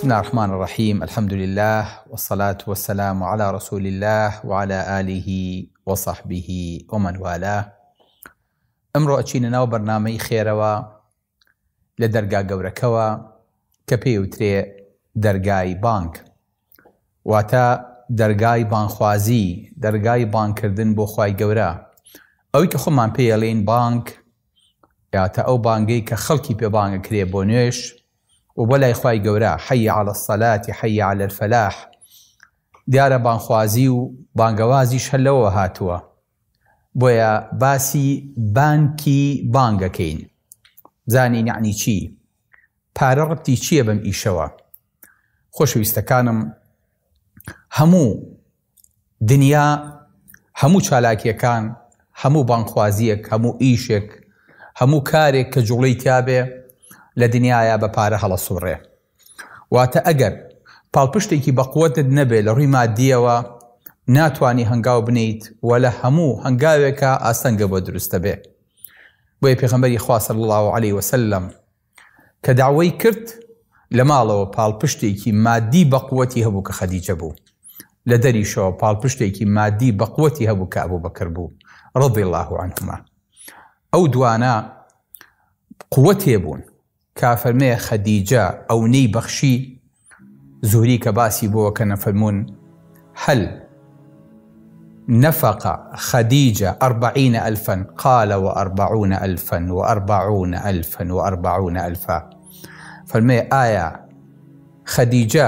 بسم الله الرحمن الرحیم الحمد لله والصلاة والسلام على رسول الله وعلى آله وصحبه ومن والاه. ئەمڕۆ ئەچینە ناو بەرنامەی خێرەوە لە دەرگا گەورەکەوە کە پێی وترێ دەرگای بانگ، واتە دەرگای بانگخوازی، دەرگای بانگکردن بۆ خوای گەورە. ئەوەی کە خۆمان پێی ئەڵێین بانگ، یاتە ئەو بانگەی کە خەڵکی پێ بانگ ئەکرێ بۆ نوێژ و بۆ لای خوای گەورە، حی علی الصلاة حی علی الفلاح. دیارە بانگخوازی و بانگەوازیش هەر لەوەوە هاتووە. بۆیە باسی بانکی بانگ ئەکەین بزانین یەعنی چی؟ پارە ڕەبتی چییە بەم ئیشەوە؟ خۆشەویستەکانم هەموو دنیا هەموو چالاکیەکان هەموو بانگخوازیەک هەموو ئیشێک هەموو کارێک کە جوڵەی تیابێ لە دنیایا بە پارە هەڵەسوڕێ. واتە ئەگەر پاڵپشتێکی بەقوەتت نەبێ لە ڕووی مادییەوە ناتوانی هەنگاو بنێیت و لە هەموو هەنگاوێکا ئاستەنگە بۆ دروست دەبێ. بۆیە پێغەمبەری خوا صلی اللە علیە وسلم کە دەعوەی کرد لە ماڵەوە پاڵپشتێکی مادی بەقوەتی هەبوو کە خەدیجە بوو، لە دەریشەوە پاڵپشتێکی مادی بەقوەتی هەبوو کە ئەبوبەکر بوو رضی اللە عنهما. ئەو دوانە قوەتێ بوون. کافەرمێ خەدیجە ئەونەی بەخشی زوهری کە باسی بۆ کە نەفەرموون هل نفق خدیجە اربعین الفا قال واربعون الفا واربعون الفا واربعون الفا فەرمێ ئایا خەدیجە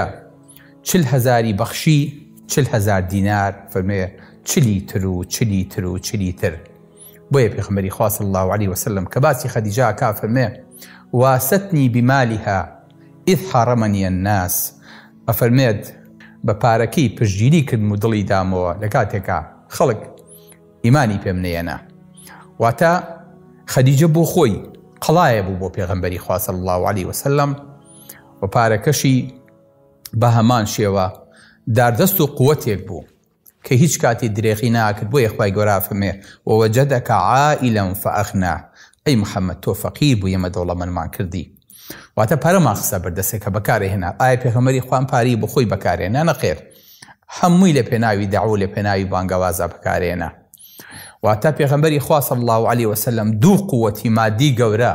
چل هەزاری بەخشی 40 هەزار دینار فەرمێ چلی تر و چلی تر و چلی تر. بۆیە پێغەمبەری خوا صلی اللە علیە وسلم کە باسی خەدیجە ئەکا ئەفەرمێ، واستنی بمالها اذ حرمنی الناس، ئەفەرمێت بە پارەکەی پشتگیری کردم و دڵی دامەوە لە کاتێکا خەڵک ئیمانی پێم نەیەنا. واتە خەدیجە بۆ خۆی قەڵایە بوو بۆ پێغەمبەری خوا صلی اللە علیە وسلم و پارەکەشی بە هەمان شێوە داردەست و قوتێک بوو. کە هیچ کاتی درێغی ناکرد بۆیە خوای گەورە ئەفەرموێ، ووجدک عائلا فاغنا، ئەی محمد تۆ فەقیر بووی ئێمە دەوڵەمەندمان کردی واتە پارەمان خستە بەر دەستێ کە بەکارێ هێنا ئایا پێغەمبەری خوا ئەم پارەی بۆ خۆی بەکارێنا نەخێر هەمووی لە پێناوی دەعوە و لە پێناوی بانگەوازا بەکارێنا واتە پێغەمبەری خوا صلی الله علیه وسلم دوو قوتی مادی گەورە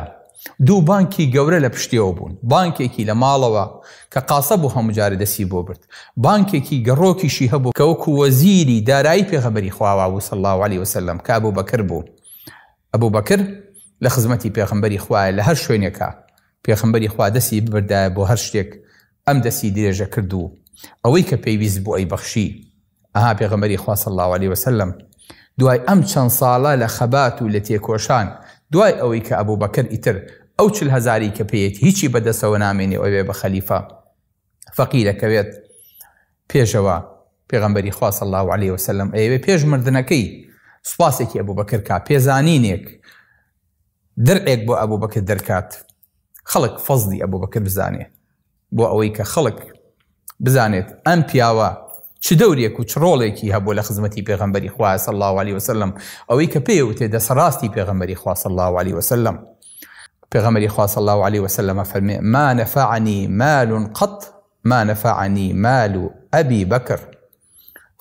دوو بانکی گەورە لە پشتیەوە بوون، بانکێکی لە ماڵەوە کە قاسە بوو هەموو جارێ دەستی بۆ برد، بانکێکی گەڕۆکیشی هەبوو کە وەکو وەزیری دارایی پێغەمبەری خوا وابوو صلی اللە علیە وسلم کە ئەبوبەکر بوو. ئەبوبەکر لە خزمەتی پێغەمبەری خوایە لە هەر شوێنێکا پێغەمبەری خوا دەستی ببردایە بۆ هەر شتێک ئەم دەستی درێژە کرد و ئەوەی کە پێویست بوو ئەیبەخشی. ئەها پێغەمبەری خوا صلی اللە علیە وسلم دوای ئەم چەند ساڵە لە خەبات و لە تێکۆشان دوای ئەوەی کە ئەبوبەکر ئیتر ئەو چل هەزاری کە پێیەتی هیچی بەدەستەوە نامێنێ و ئەبێ بە خەلیفە فەقیر ئەکەوێت پێشەوە پێغەمبەری خوا صلی اللە علیە وسلم ئەیەوێ پێش مردنەکەی سوپاسێکی ئەبوبەکر کا پێزانینێک درعێک بۆ ئەبوبەکر دەرکات خەڵک فەزلی ئەبوبەکر بزانێ بۆ ئەوەی کە خەڵک بزانێت ئەم پیاوە چ دەورێک و چ ڕۆڵێکی هەبوو لە خزمەتی پێغەمبەری خوا صلی الله علیه وسلم ئەوەی کە پێی وتێ دەسڕاستی پێغەمبەری خوا صلی الله علیه وسلم پێغەمبەری خوا صلی الله علیه وسلم فەرمێ ما نفعني مال قط ما نفعني مال أبي بكر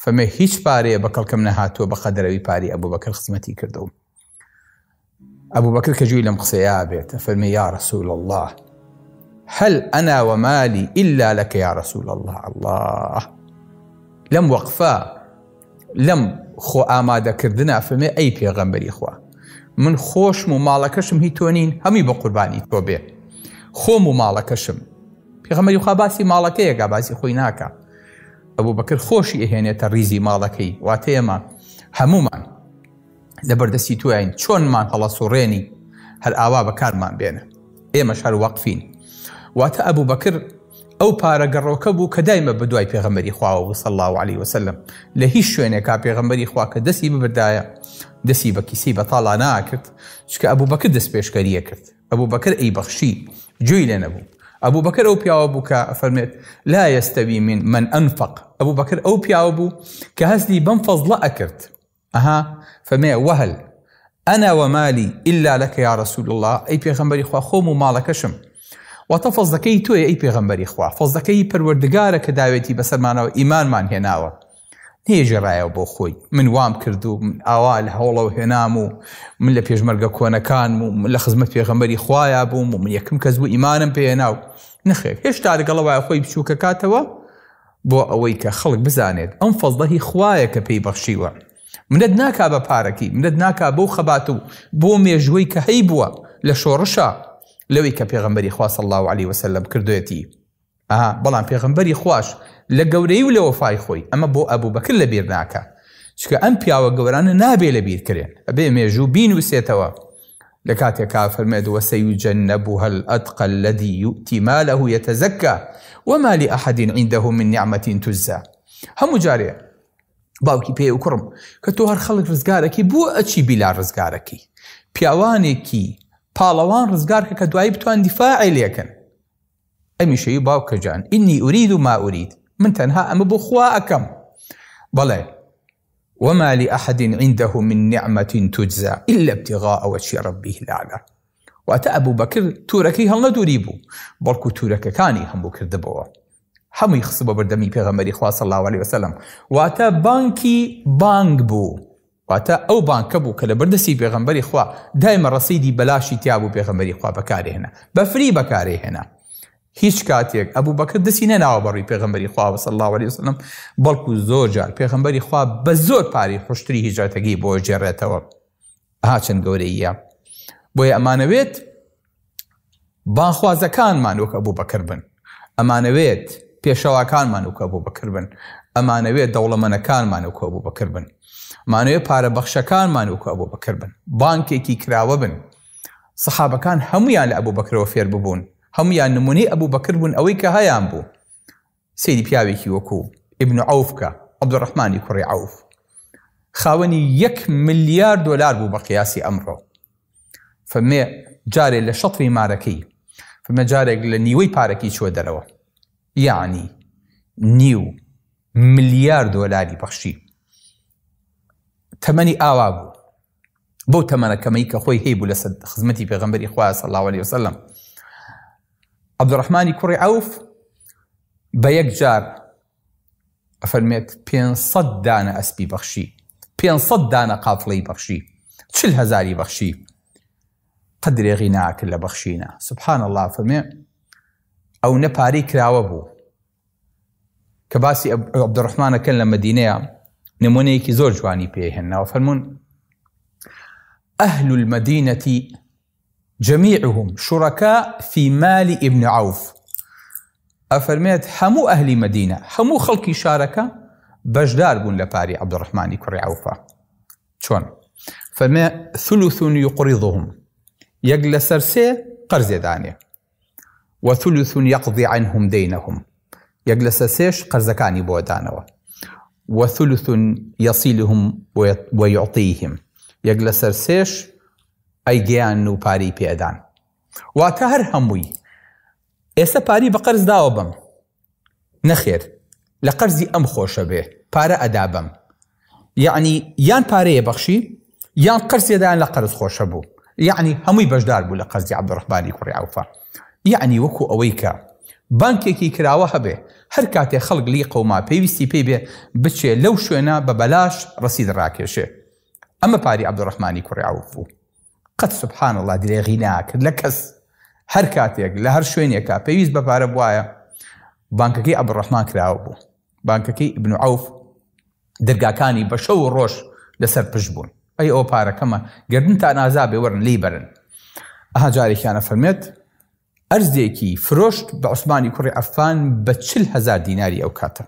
فەرمێ هیچ پارەیە بە کەڵکم نەهاتووە بە قەدەرەوی پاری ئەبوبەکر خزمەتی کردوم. ئەبوبەکر کە گوێی لەم قسەیە بێت ئەفەرمێ یا رسول الله هل أنا ومالي إلا لك يا رسول الله. الله لەم وەقفە لەم خۆ ئامادەکردنە فەرمێ ئەی پێغەمبەری خوا من خۆشم و ماڵەکەشم هی تۆ نین هەمووی بە قوربانی تۆ بێ خۆم و ماڵەکەشم پێغەمبەری خوا باسی ماڵەکەیەکە باسی خۆی ناکە ئەبوبەکر خۆشی ئەهێنێتە ڕیزی ماڵەکەی واتە ئێمە هەمومان لەبەردەستی تۆین چۆنمان هەڵەسوڕێنی هەر ئاوا بەکارمان بێنە ئێمەش هەر وەقفین واتە ئەبوو بەکر ئەو پارە گەڕۆکە بوو کە دایمە بە دوای پێغەمبەری خواوە بوو صلی الله علیه وسلم لە هیچ شوێنێکا پێغەمبەری خوا کە دەستی ببردایە دەستی بە کیسەی بەتاڵا ناکرد چکە ئەبوو بەکر دەست پێشکەریە کرد ئەبوو بەکر ئەی بەخشی گوێی لێ نەبوو ئەبوو بەکر ئەو پیاوە بوو کە فەرمێت لا يستوي من من أنفق ئەبوو بەکر ئەو پیاوە بوو کە هەستی بەم فەزڵە ئەکرد ئەها فەرمێ وهل انا ومالی الا لک یا رسول اللە ئەی پێغەمبەری خوا خۆم و ماڵەکەشم. واتە فەزڵەکەی تۆیە ئەی پێغەمبەری خوا، فەزڵەکەی پەروەردگارە کە داوێتی بەسەرمانەوە ئیمانمان هێناوە. نەیگێڕایەوە بۆ خۆی من وام کرد و من ئاوا لە هەوڵەوە هێنام و من لە پێشمەرگە کۆنەکانم و من لە خزمەت پێغەمبەری خوایا بووم و من یەکەم کەس بوو ئیمانم پێهێنا و نەخێر هێشتا لەگەڵ وایە خۆی بچووکەکاتەوە بۆ ئەوەی کە خەڵک بزانێت ئەم فەزڵە هی خوایە کە پێی بەخشیوە منەت ناکا بە پارەکەی منەت ناکا بەو خەبات و بۆ مێژووی کە هەیبووە لە شۆڕشە لەوەی کە پێغەمبەری خوا صلی الله علیه وسلم کردوێتی ئا بەڵام پێغەمبەری خواش لە گەورەی و لە وەفای خۆی ئەمە بۆ ئەبوبەکر لە بیر ناکا چونکە ئەم پیاوە گەورانە نابێ لە بیر کرێن ئەبێ مێژوو بینوسێتەوە لە کاتێکا فەرمێت وسيجنبها الأتقى الذي يؤتي ماله يتزكى وما لأحد عنده من نعمة تجزى هەموو جارێ باوکی پێی و کوڕم کە تۆ هەر خەڵک ڕزگارەکی بۆ ئەچی بیلا ڕزگارەکەی پیاوانێکی پاڵەوان ڕزگارکە کە دوایی بتوان دیفاعی لێکەن ئەمیش ئەی باوکە جان ئینی ئورید ما ئورید من تەنها ئەمە بۆ خوا ئەکەم بەڵێ وما لأحد عنده من نعمة تجزى إلا ابتغاء وجه ربه الأعلى واتە ئەبوو بەکر تورەکەی هەڵنەدووری بوو بەڵکو تورەکەکانی هەموو کردبەوە هەمووی خست بە بەردەمی پێغەمبەری خوا صلی الله علیه وسلم واتە بانکی بانگ بوو واتە ئەو بانکە بوو کە لەبەر دەستی پێغەمبەری خوا دایمە ڕەسیدی بەلاشی تیا بوو پێغەمبەری خوا بەکارێ هێنا بە فری بەکارێ هێنا هیچ کاتێک ئەبوو بەکر دەستی نەناوە بەڕووی پێغەمبەری خوا صلی الله علیه وسلم بەڵکو زۆر جار پێغەمبەری خوا بە زۆر پارەی حوشتری هیجرەتەکەی بۆ گێڕێتەوە ئەها چەند گەورەیە بۆیە ئەمانەوێت بانخوازەکانمان وەک ئەبوو بەکر بن ئەمانەوێت پێشەواکانمان وەک ئەبوو بەکر بن ئەمانەوێت دەوڵەمەنەکانمان وەک ئەبوو بەکر بن ئەمانەوێت پارە بەخشەکانمان وەک ئەبوو بەکر بن بانکێکی کراوە بن سەحابەکان هەمویان لە ئەبوو بەکرەوە فێر ببوون هەمویان نمونەی ئەبوو بەکر بوون ئەوەی کە هەیان بوو سەیری پیاوێکی وەکو ئیبن عەوف کە، عەبدولڕەحمانی کوڕی عەوف، خاوەنی یەک ملیار دۆلار بوو بە قیاسی ئەمڕۆ. فەرمێ جارێ لە شەتری مارەکەی، فەرمێ جارێک لە نیوەی پارەکەی چووە دەرەوە. یەعنی نیو ملیار دۆلاری بەخشی. تەمەنی ئاوا بوو. بەو تەمەنە کەمەی کە خۆی هەیبوو لە خزمەتی پێغەمبەری خوا صلی الله علیه وسلم. عەبدوڕەحمانی کوڕی عەوف بە یەک جار ئەفەرمێت 500 دانە ئەسپی بەخشی 500 دانە قافڵەی بەخشی چل هەزاری بەخشی قەت درێغی ناکرد لە بەخشینە سبحان الله فەرمێ ئەو نە پارەی کراوە بوو کە باسی عەبدوڕەحمانەکەن لە مەدینەیە نمونەیەکی زۆر جوانی پێهێناوە فەرمونون أهل المدينة جمیعهم شرکاء فی مال ابن عوف، ئەفەرمێت هەموو ئەهلی مەدینە، هەموو خەڵکی شارەکە بەشدار بوون لە پارەی عەبدوڕەحمانی کوڕی عەوفا. چۆن؟ فەرمێ ثلث یقرضهم، یەک لەسەر سێ قەرزێ دانێ، وثلث یقضی عنهم دینهم، یەک لەسەر سێش قەرزەکانی بۆ دانەوە، وثلث یصلهم ویعطیهم، یەک لەسەر سێش ئەیگەیانن و پارەی پێ ئەدان واتە هەر هەمووی ئێستا پارەی بە قەرز داوە بەم نەخێر لە قەرزی ئەم خۆشە بێ پارە ئەدا بەم یعنی یان پارەیە بەخشی یان قەرزێدان لە قەرز خۆشە بوو یعنی هەمووی بەشدار بوو لە قەرزی عەبدوڕەحمانی کوڕی عەوفا یعنی وەکو ئەوەی کە بانکێکی کراوە هەبێ هەر کاتێ خەڵک لی قەوما پێویستی پێی بێ بچێ لەو شوێنە بە بەلاش ڕەسید ڕاکێشێ ئەمە پاری عەبدولڕەحمانی کوڕی عەوف بوو قەت سبحان اللە درێغی ناکرد لە کەس هەر کاتێک لە هەر شوێنێکا پێویست بە پارە بوایە بانکەکەی عەبدولڕەحمان کراوە بوو بانکەکەی ئیبن عەوف دەرگاکانی بە شەو و ڕۆژ لەسەر پشت بوون ئەی ئەو پارەکەمە گردنتان ئازا بێ وەرن لێی بەرن ئەها جارێکیانە فەرمێت ئەرزێکی فرۆشت بە عوسمانی کوڕی عەفان بە 40 هەزار دیناری ئەو کاتە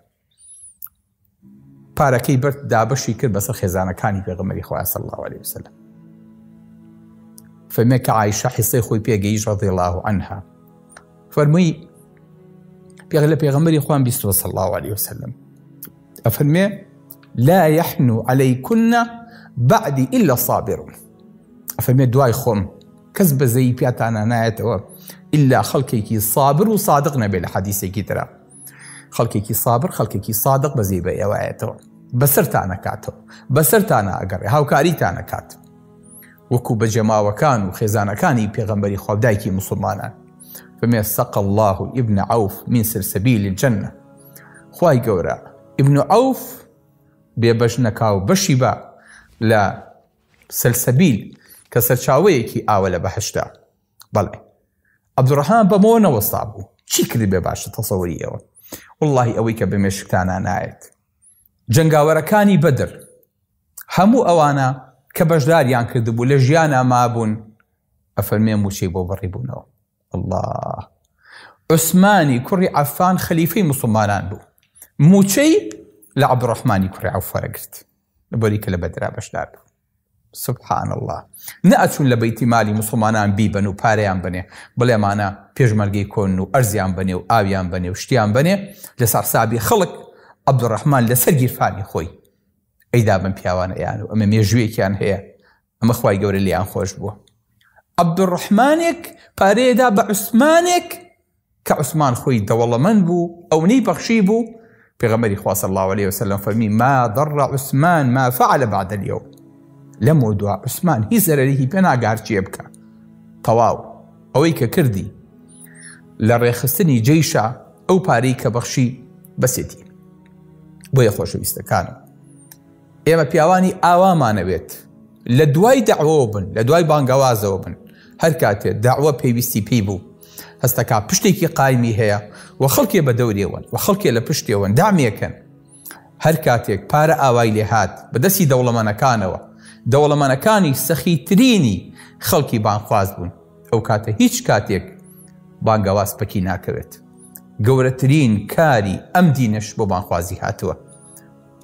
پارەکەی برد دابەشی کرد بەسەر خێزانەکانی پێغەمبەری خوا صلی الله علیه وسلم فەرمێ کە عایشە حیسەی خۆی پێگەیشت رضی الله عنها فەرمووی پێغ لە پێغەمبەری خوان بیستوە صلی الله علیه وسلم ئەفەرمێ لا يحن عليكن بعدي إلا صابر ئەفەرمێ دوای خۆم کەس بەزەیی پیاتانە نایەتەوە ئللا خەڵکێکی صابر و صادق نەبێ لە حەدیسێکی ترە خەڵکێکی سابر خەڵکێکی سادق بەزی بە ئێوایەتەوە بەسەرتان ئەکاتەوە بەسەرتانە ئەگەڕێ هاوکاریتان ئەکات وەکو بەجێماوەکان و خێزانەکانی پێغەمبەری خوا دایکی مسلمانان. فەرمێ سقى الله ابن عوف من سلسبيل الجنة خوای گەورە ابن عوف بێبەش نەکا و بەشی با لە سەلسەبیل کە سەرچاوەیەکی ئاوە لە بەهەشتا. بەڵێ عەبدولڕەحمان بەمەوە نەوەستا بوو. چی کردبێ باشە تەسەوری ئێوە؟ وەڵڵاهی ئەوەی کە بە مێشکتانا نایەت. جەنگاوەرەکانی بەدر هەموو ئەوانە کە بەشداریان کردبوو لە ژیانا مابوون ئەفەرمێ موچەی بۆ بڕیبوونەوە. اللە عوسمانی کوڕی عەفان خەلیفەی موسڵمانان بوو موچەی لە عەبدوڕەحمانی کوڕی عەوف وەرەگرت لەبەری کە لە بەدرا بەشدار بوو سبحان الله نەئەچوون لە بەیتی مالی مسلمانان بیبەن و پارەیان بنێ بڵێمانە پێشمەرگەی کۆن و ئەرزیان بنێ و ئاویان بنێ و شتیان بنێ لەسەر حسابی خەڵک عەبدوڕەحمان لەسەر گیرفانی خۆی ئەیدا بەم پیاوانە یان و ئەمە مێژوویەکیان هەیە ئەمە خوای گەورە لێیان خۆش بووە عەبدولڕەحمانێک پارەیەدا بە عوسمانێک کە عوسمان خۆی دەوڵەمەند بوو ئەو نەی بەخشی بوو پێغەمبەری خوا صلی الله علیه وسلم فەرمی ما ضر عثمان ما فعل بعد اليوم لەمەوە دوا عوسمان هیچ زەرەرێکی پێ ناگا هەرچیە بکە تەواو ئەوەی کە کردی لە ڕێخستنی جەیشا ئەو پارەی کە بەخشی بەسێتی بۆیە خۆشەویستەکانم ئێمە پیاوانی ئاوامانەوێت لە دوای دەعوەوە بن، لە دوای بانگەوازەوە بن، هەر کاتێ دەعوە پێویستی پێی بوو هەستەکا پشتێکی قایمی هەیە و خەڵکێ بە دەورێوەن و خەڵکێ لە پشتێوەن دەعمێکەن. هەر کاتێک پارە ئاوای لێ هات بە دەستی دەوڵەمەنەکانەوە، دەوڵەمەنەکانی سەخیترینی خەڵکی بانگخواز بوون، ئەو کاتە هیچ کاتێک بانگەواز پەکی ناکەوێت. گەورەترین کاری ئەم دینەش بۆ بانگخوازی هاتووە.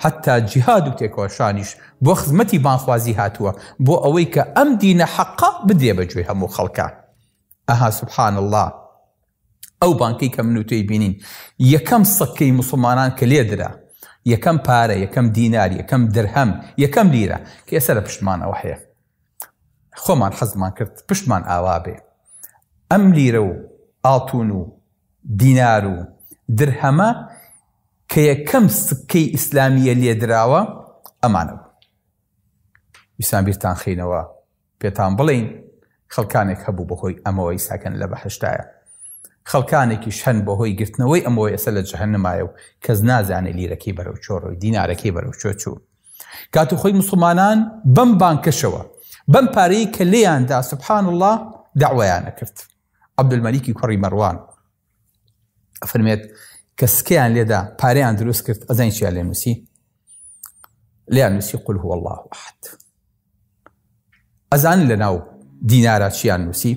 حەتتا جیهاد و تێکۆشانیش بۆ خزمەتی بانگخوازی هاتووە بۆ ئەوەی کە ئەم دینە حەقە بدرێ بە گوێی هەموو خەڵکا. ئەها سبحان اللە ئەو بانکەی کە من و تۆی بینین یەکەم سکەی موسڵمانان کە لێدرا یەکەم پارە یەکەم دینار یەکەم درهەم یەکەم لیرە کە ئێستا لە پشتمانەوە هەیە خۆمان حەزمان کرد پشتمان ئاوا بێ ئەم لیرە و ئاڵتون و دینار و درهەمە کە یەکەم سکەی ئیسلامیە لێدراوە ئەمانە بوون. ویستان بیرتان خەینەوە پێتان بڵێین خەڵکانێک هەبوو بەهۆی ئەمەوە ئیساکەن لە بەهەشتایە خەڵکانێکیش هەن بەهۆی گرتنەوەی ئەمەوە ئێستا لە جەهەنمایە و کەس نازانێ لیرەکەی بەرەو چۆ ڕۆی دینارەکەی بەرەو چۆ چوو کات و خۆی مسلمانان بەم بانکەشەوە بەم پارەی کە لێیاندا سبحان الله داوایانە کرد عەبدولمەلیکی کوڕی مەڕوان ئەفەرمێت کە سکەیان لێدا پارەیان دروست کرد ئەزانی چیان لێ نووسی لێیان نووسی قل هو الله احد ئەزان لە ناو دینارا چیان نووسی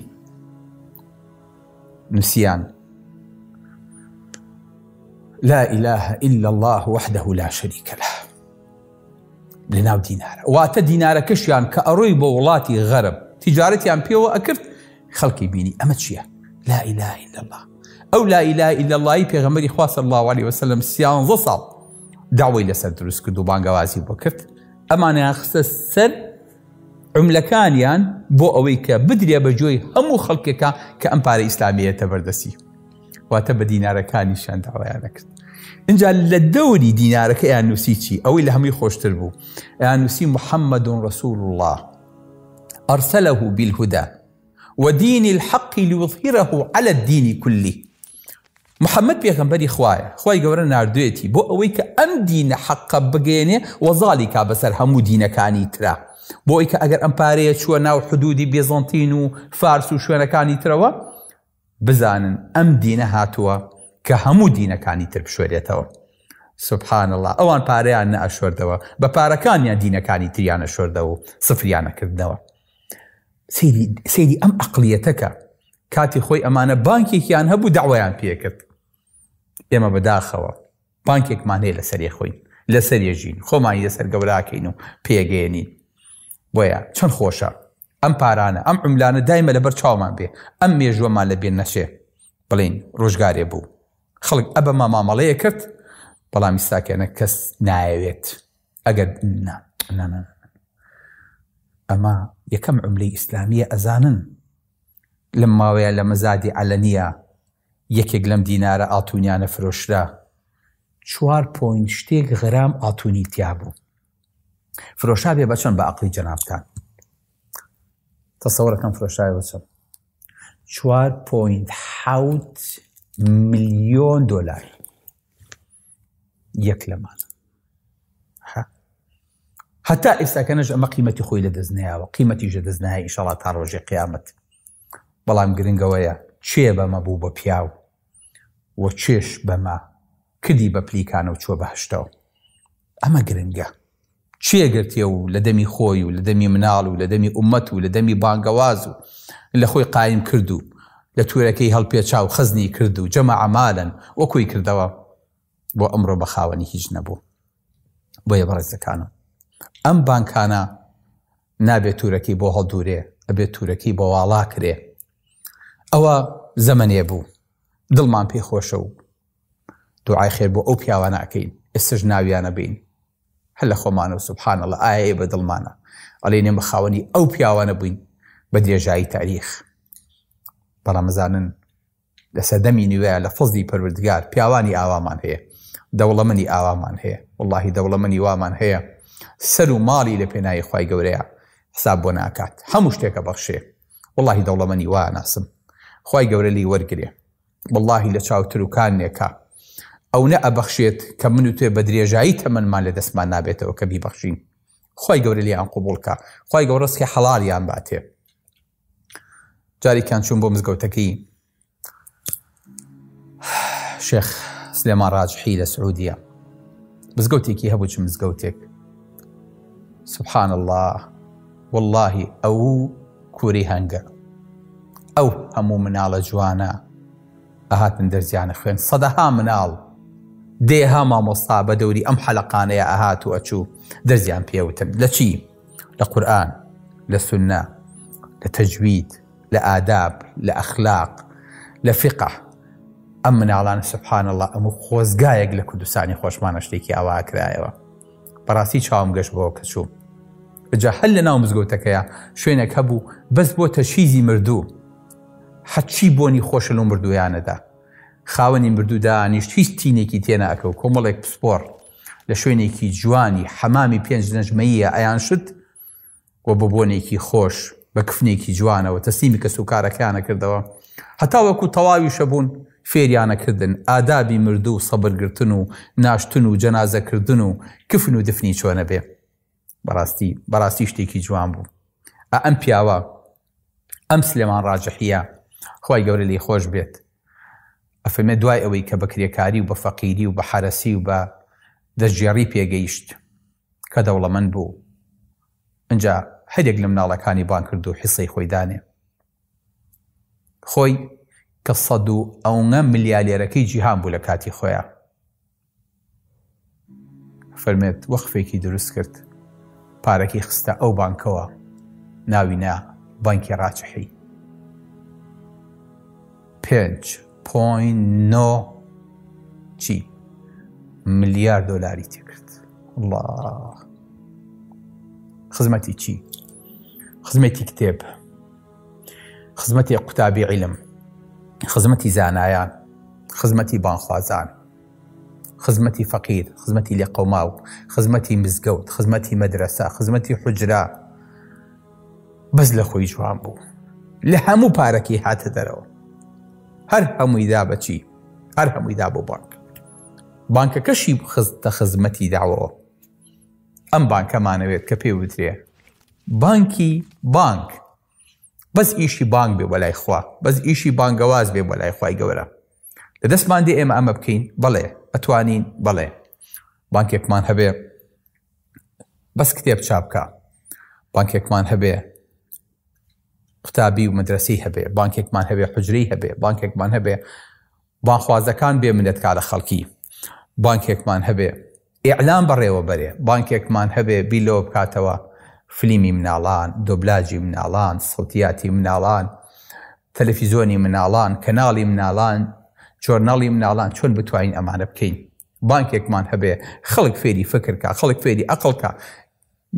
نووسیان لا إله إلا الله وحده لا شريك له لەناو دینارە واتە دینارەکەشیان کە ئەڕۆی بۆ وڵاتی غەرب تیجارەتیان پێوە ئەکرد خەڵکی بینی ئەمە چییە لا إله إلا الله ئەو لا إله إلا الله پێغەمبەری خوا صلی الله علیه وسلم سیانزە ساڵ داوای لەسەر دروست کرد و بانگەوازی بۆ کرد ئەمانیان خستە سەر عملەکانیان بۆ ئەوەی کە بدرێ بە جۆی هەموو خەڵکێکە کە ئەم پارە ئیسلامیەتە بەردەسی واتە بە دینارەکانیشیان داوایان نەکرد اینجا لە دەوری دینارەکە یان نووسی چی ئەوەی لە هەمووی خۆشتر بوو یان نووسی محەممەد رسول الله أرسله بالهدى ودين الحق ليظهره على الدين كله محەممەد پێغەمبەری خوایە خوای گەورە ناردوێتی بۆ ئەوەی کە ئەم دینە حەقە بگەێنێ وەزاڵی کا بەسەر هەموو دینەکانی ترا بۆ ئەوەی کە ئەگەر ئەم پارەیە چووە ناو حدودی بێزەنتین و فارس و شوێنەکانی ترەوە بزانن ئەم دینە هاتووە کە هەموو دینەکانی تر بشۆرێتەوە سبحان اللە ئەوان پارەیان نەئەشۆردەوە بە پارەکانیان دینەکانی تریان ئەشۆردەوە و سفریان ئەکردنەوە سەیری سەیری ئەم ئەقلیەتەکە کاتی خۆی ئەمانە بانکێکیان هەبوو داوایان پێکرد ئێمە بەداخەوە بانکێکمان هەیە لەسەری خۆین لەسەر ژین خۆمانی لەسەر گەوراکەین و پێگەێنین بۆیە چەند خۆشە ئەم پارانە ئەم عملانە دایمە لەبەر چاومان بێ ئەم مێژوەمان لە بێن نەچێ بڵین ڕۆژگارێ بوو خەڵک ئەبەما مامەڵەیە کرد بەڵام ئیستاکێنە کەس نایەوێت ئەگەر نا نا نا ئەمە یەکەم عملەی ئیسلامیە ئەزانن لەم ماوەیە لە مەزادی عەلەنیە یەکێک لەم دینارە ئاڵتونیانە فرۆشرا چوار point شتێک غرام ئاڵتونی تیا بوو فرۆشابێ بە چەند بە عەقڵی جەنابتان تەسەوەرەکەم فرۆشاوێ بە چەند؟ 4.7 ملیۆن دۆلار یەک لەمانە. هەتا ئێستاکە نەش ئەمە قیمەتی خۆی لە دەست نەیاوە، قیمەتیش لە دەست نایە ئینشاڵڵا تا ڕۆژی قیامەت. بەڵام گرنگەوەیە کێ بەمە بوو بە پیاو و کێش بەمە کردی بە پلیکانە و چووە بەهەشتەوە. ئەمە گرنگە. کێ گرتیە و لە دەمی خۆی و لە دەمی مناڵ و لە دەمی ئومەت و لە دەمی بانگەواز و لە خۆی قایم کرد و لە تورەکەی هەڵپێچا و خەزنی کرد و جەمع مالا و کۆی کردەوە بۆ ئەمڕۆ بە خاوەنی هیچ نەبوو. بۆیە بەڕێزەکانم ئەم بانکانە نابێت تورەکەی بۆ هەڵدورێ، ئەبێت تورەکەی بۆ واڵا کرێ. ئەوە زەمەنێ بوو دڵمان پێ خۆشە و دوعای خێر بۆ ئەو پیاوانە ئەکەین ئێستش ناویانە بین هەر لە خۆمانەوە سبحان اللە ئایا بە دڵمانە ئەڵێن ئێمە خاوەنی ئەو پیاوانە بووین بە درێژایی تاریخ. بەڵام ئەزانن لە سەردەمی نوێ لە فەزلی پەروەردگار پیاوانی ئاوامان هەیە، دەوڵەمەنی ئاوامان هەیە، وەڵاهی دەوڵەمەنی وامان هەیە سەر و ماڵی لە پێناوی خوای گەورەیە حساب بۆ ناکات، هەموو شتێکە بەخشێ. وەڵاهی دەوڵەمەنی وا ناسم خوای گەورە لێی وەرگرێ، وەڵاهی لە چاو تروکانێکا ئەونە ئەبەخشێت کە من و تۆ بە درێژایی تەمەنمان لە دەستمان نابێتەوە کە بیبەخشین. خوای گەورە لێیان قبوڵ کا، خوای گەورە ڕزقی حەڵاڵیان باتێ. جارێکیان چووم بۆ مزگەوتەکەی شێخ سلێمان ڕاجحی لە سعودیە، مزگەوتێکی هەبوو، چ مزگەوتێک سبحان الله، واللهی ئەو کوری هەنگە، ئەو هەموو مناڵە جوانە ئەهاتن دەرزیانە خوێن، سەدەها مناڵ، دێها مامۆستا بە دەوری ئەم حەلەقانەیە ئەهات و ئەچوو دەرزیان پێوتن. لە چی؟ لە قورئان، لە سوننە، لە تەجوید، لە ئاداب، لە ئەخلاق، لە فیقە. ئەم مناڵانە سبحان اللە ئەموو خۆزگایەک لە کوردستانی خۆشمانە شتێکی ئاوا کرایەوە. بەڕاستی چاوم گەشت بەوە کە چووم. جا هەر لە ناو مزگەوتەکەیا شوێنێک هەبوو بەس بۆ تەشیزی مردوو، هەرچی بۆنی خۆشە لەو مردوویانەدا. خاوەنی مردوو دانیشت هیچ تینێکی تێناکەوت، کۆمەڵێک پسپۆڕ لە شوێنێکی جوانی حەمامی پێنج نەجمەییە ئەیانشت و بە بۆنێکی خۆش بە کفنێکی جوانەوە تەسلیمی کەسوکارەکەیانە کردەوە، هەتاوەکو تەواویشە بوون فێریانە کردن ئادابی مردوو و سەبرگرتن و ناشتن و جەنازەکردن و کفن و دفنی چۆنە بێ. بەڕاستی بەڕاستی شتێکی جوان بوو. ئا ئەم پیاوە ئەم سلێمان ڕاجحیە خوای گەورە لێی خۆش بێت ئەفەرمێ دوای ئەوەی کە بە کرێکاری و بە فەقیری و بە حەرەسی و بە دەستگێڕی پێگەیشت کە دەوڵەمەند بوو ئنجا هەریەک لە مناڵەکانی بانگ کرد و حیسەی خۆی دانێ خۆی کە سەد و ئەونە ملیالێرەکەی جیهان بوو لە کاتی خۆیا. فەرمێت وەقفێکی دروست کرد پارەکەی خستە ئەو بانکەوە ناوی نا بانکی ڕاجحی 5.9 چی ملیار دۆلاری تێکرد. الله خزمەتی چی؟ خزمەتی کتێب، خزمەتی قوتابی عیلم، خزمەتی زانایان، خزمەتی بانخوازان، خزمەتی فەقیر، خزمەتی لێقەوماو، خزمەتی مزگەوت، خزمەتی مەدرەسە، خزمەتی حوجرە. بەس لە خۆی جوان بوو. لە هەموو پارەکەی هاتە دەرەوە. هەر هەمووی دا بە چی؟ هەر هەمووی دا بۆ بانک. بانکەکەشی خستە خزمەتی داوەوە. ئەم بانکەمانەوێت کە پێی وترێ بانکی بانک. بەس ئیشی بانک بێ بۆ لای خوا، بەس ئیشی بانگەواز بێ بۆ لای خوای گەورە. لە دەستمان دێ ئێمە ئەمە بکەین؟ بەڵێ. ئەتوانین؟ بەڵێ. بانکێکمان هەبێ بەس کتێب چاپ بکا، بانکێکمان هەبێ قوتابی و مەدرەسەی هەبێ، بانکێکمان هەبێ حوجرەی هەبێ، بانکێکمان هەبێ بانخوازەکان بێ منەت کا لە خەڵکی، بانکێکمان هەبێ ئیعلام بەڕێوە بەرێ، بانکێکمان هەبێ بیر لەوە بکاتەوە فلیمی مناڵان، دۆبلاجی مناڵان، سەوتیاتی مناڵان، تەلەفیزۆنی مناڵان، کەناڵی مناڵان، جۆرناڵی مناڵان، چۆن بتوانین ئەمانە بکەین؟ بانکێکمان هەبێ خەڵک فێری فکر کا، خەڵک فێری ئەقڵ کا،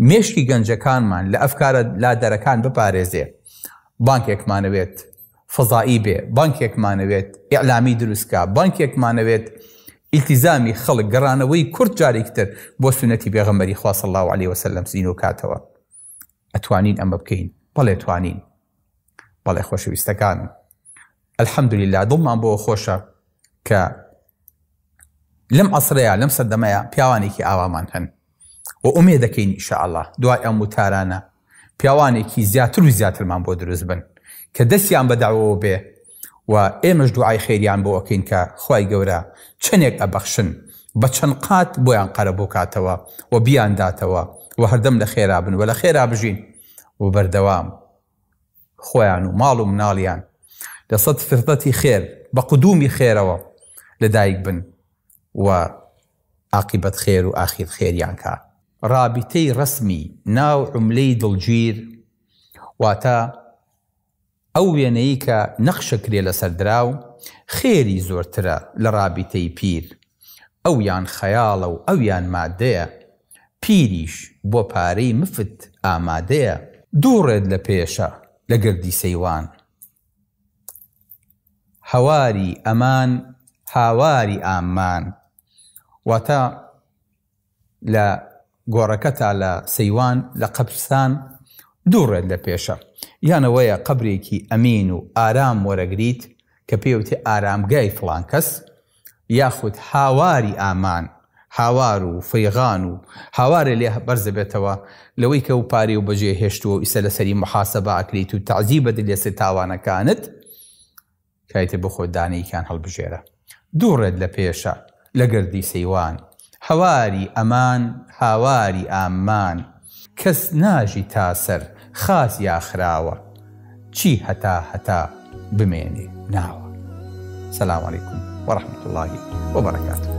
مێشکی گەنجەکانمان لە ئەفکارە لادەرەکان بپارێزێ، بانکێکمانەوێت فەزایی بێ، بانکێکمانەوێت ئیعلامی دروست کا، بانکێکمانەوێت ئیلتیزامی خەڵک گەڕانەوەی کورد جارێکی تر بۆ سوننەتی پێغەمبەری خوا صلی اللە علیە وسلم زینوو کاتەوە. ئەتوانین ئەمە بکەین؟ بەڵێ توانین. بەڵێ خۆشەویستەکانم. الحمدللە دڵمان بۆ خۆشە کە لەم عەسرەیا لەم سەردەمەیا پیاوانێکی ئاوامان هەن و ئومێد دەکەین ان شاء اللە دوای ئەم وتارانە پیاوانێکی زیاتر و زیاترمان بۆ دروست بن کە دەستیان بە دەعوەوە بێ و ئێمەش دوعای خێریان بۆ ئەکەین کە خوای گەورە چەنێک ئەبەخشن بە چەند قات بۆیان قەرەبوو کاتەوە و بیانداتەوە و هەردەم لە خێرا بن و لە خێرا بژین و بەردەوام خۆیان و ماڵ و مناڵیان لە سەد فرتەتی خێر بە قدومی خێرەوە لە دایک بن و عاقیبەت خێر و ئاخیر خێریان کا. ڕابیتەی ڕەسمی ناو عوملەی دڵگیر واتە ئەو وێنەی کە نەخشەکرێ لەسەر دراو خێری زۆرترە لە ڕابیتەی پیر ئەویان خەیاڵە و ئەویان مادەیە پیریش بۆ پارەی مفت ئامادەیە. دووڕێت لە پێشە لە گردی سەیوان. هەواری ئەمان هاواری ئاممان. واتە لە گۆڕەکەتا لە سەیوان لە قەبرستان دووڕێت لە پێشە. یان ئەوەیە قەبرێکی ئەمین و ئارام وەرەگریت کە پێی وتێ ئارامگای فڵان کەس، یاخود هاواری ئامان، هاوار و فیغان و هاوارێ لێ بەرزەبێتەوە لەوەی کە ئەو پارەی و بەجێ هێشتووە و ئیستا لەسەری موحاسەبە ئەکریت و تەعزیبەت لەسەر تاوانەکانت، کایتە بۆ خۆت دانەیەکیان هەڵبژێرە. دووڕێت لە پێشە لە گردی سەیوان. هەواری ئەمان هاواری ئاممان. کەس ناژی تا سەر خاس یا خراوە. چی هەتا هەتا بمێنێ ناوە. سلام علیکم و رحمة اللە و برکاته.